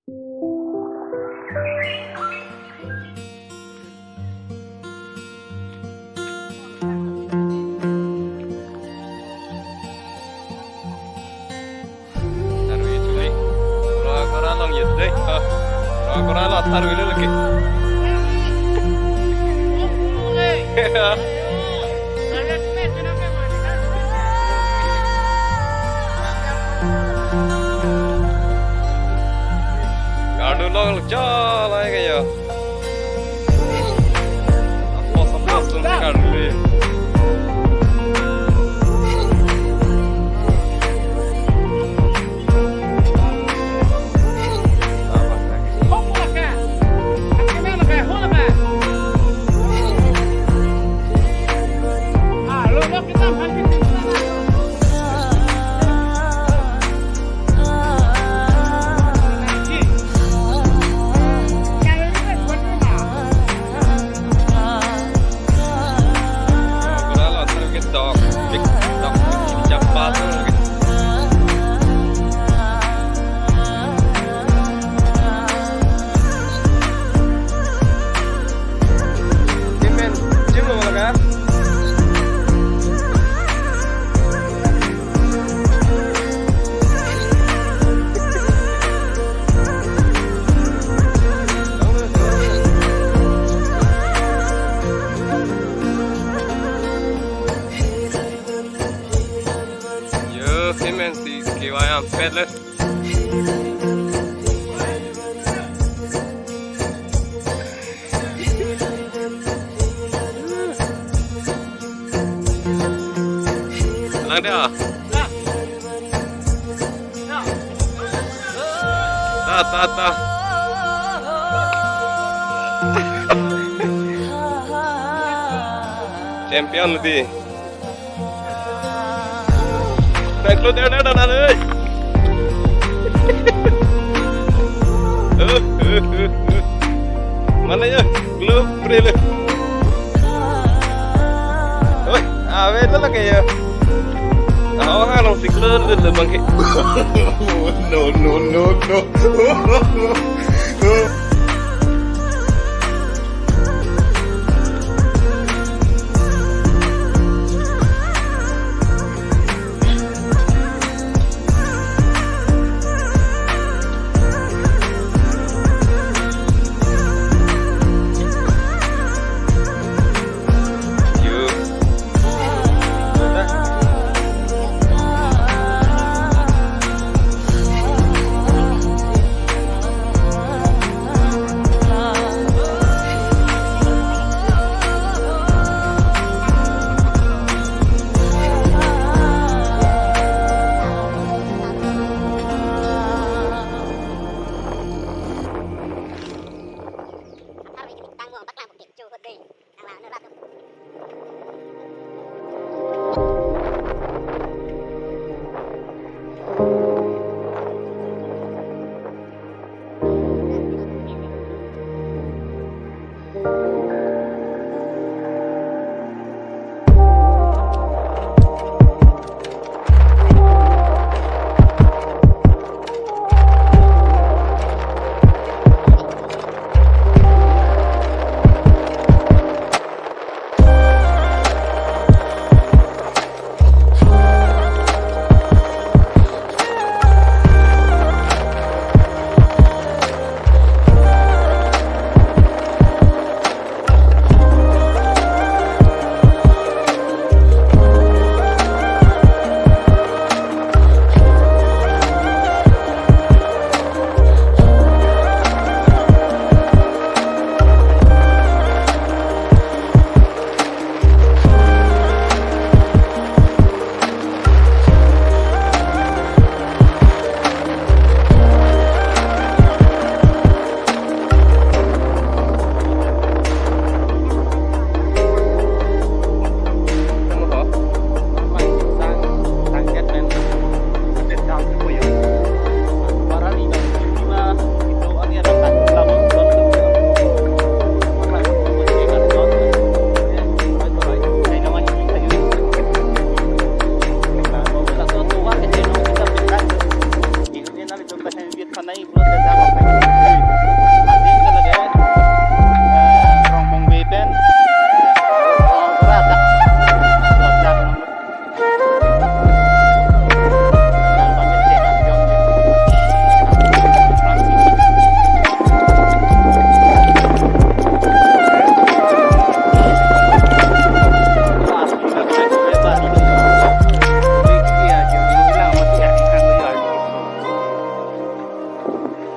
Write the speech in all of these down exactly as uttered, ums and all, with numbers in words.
Tharve chuli. Rua kora long yet dei. Ha. Rua kora lo tharve lo lagi. Gardu long chalai kayo. Apos, apos, tum kan le. Yo, semen si kiwayam pet le. Lang dia. Ta, ta, ta. Champion lagi. Tanglo der der dan ale. Mana ya? Lu pre le. Oi, ave lo lagi ya. Awa ha long siklo le bangke. No, no, no, no.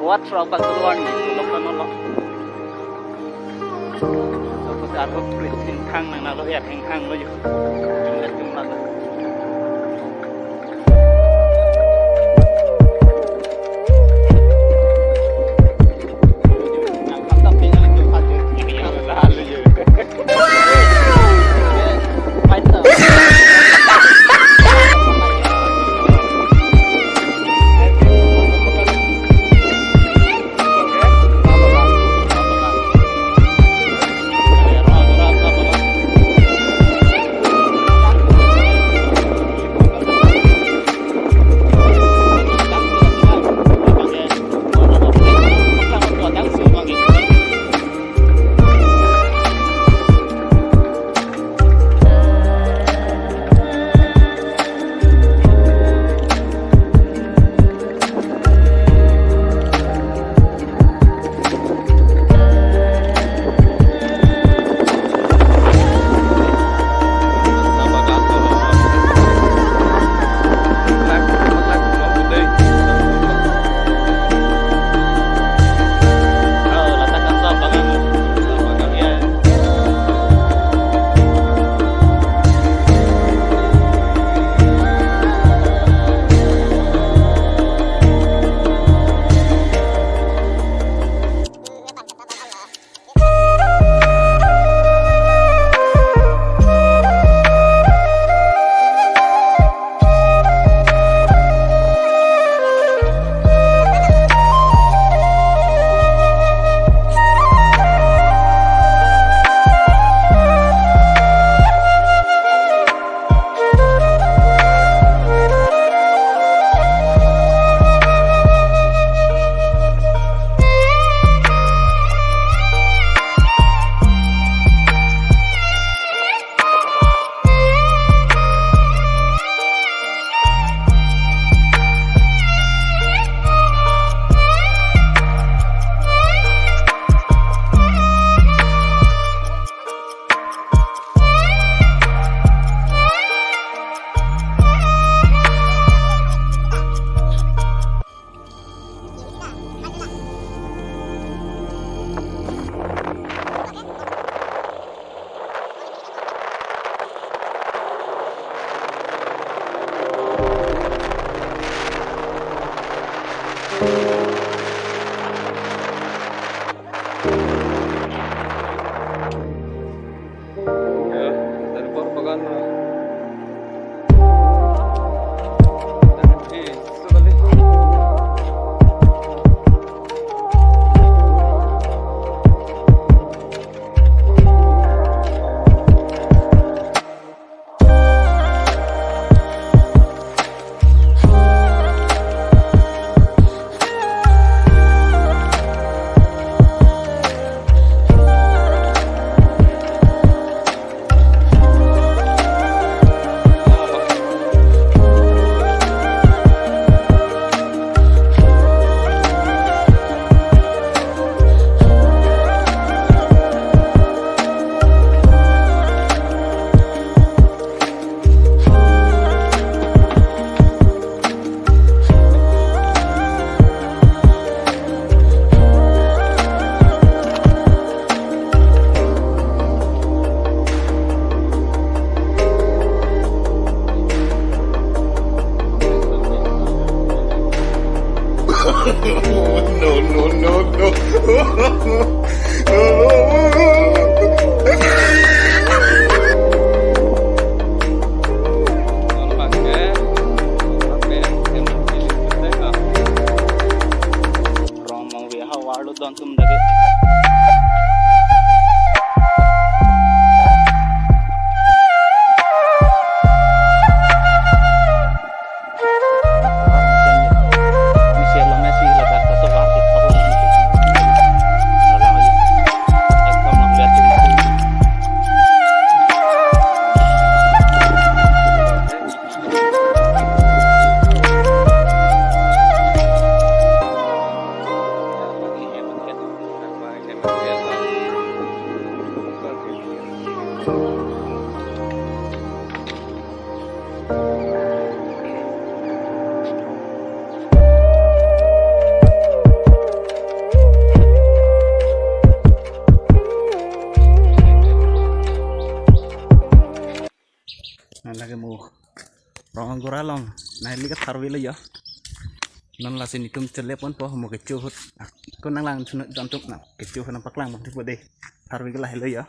What rok bak keluar ni, lok kan lok. So, kita arhut prit sing thang nang nalo ya, thang thang lo yo. Tinggal tinggal. Ya, dari Porpagan. Eh, itu kali. No, no, no, no. Rong mong ve ha war lo don tum dage. Bora along neli katharvelo jo. Non lasi netum chele ponpo mo kecho ahut. Ko nanglang chunut jam tuk na kecho ahut nangpaklang bang tipo de. Tharve ke lahelo jo.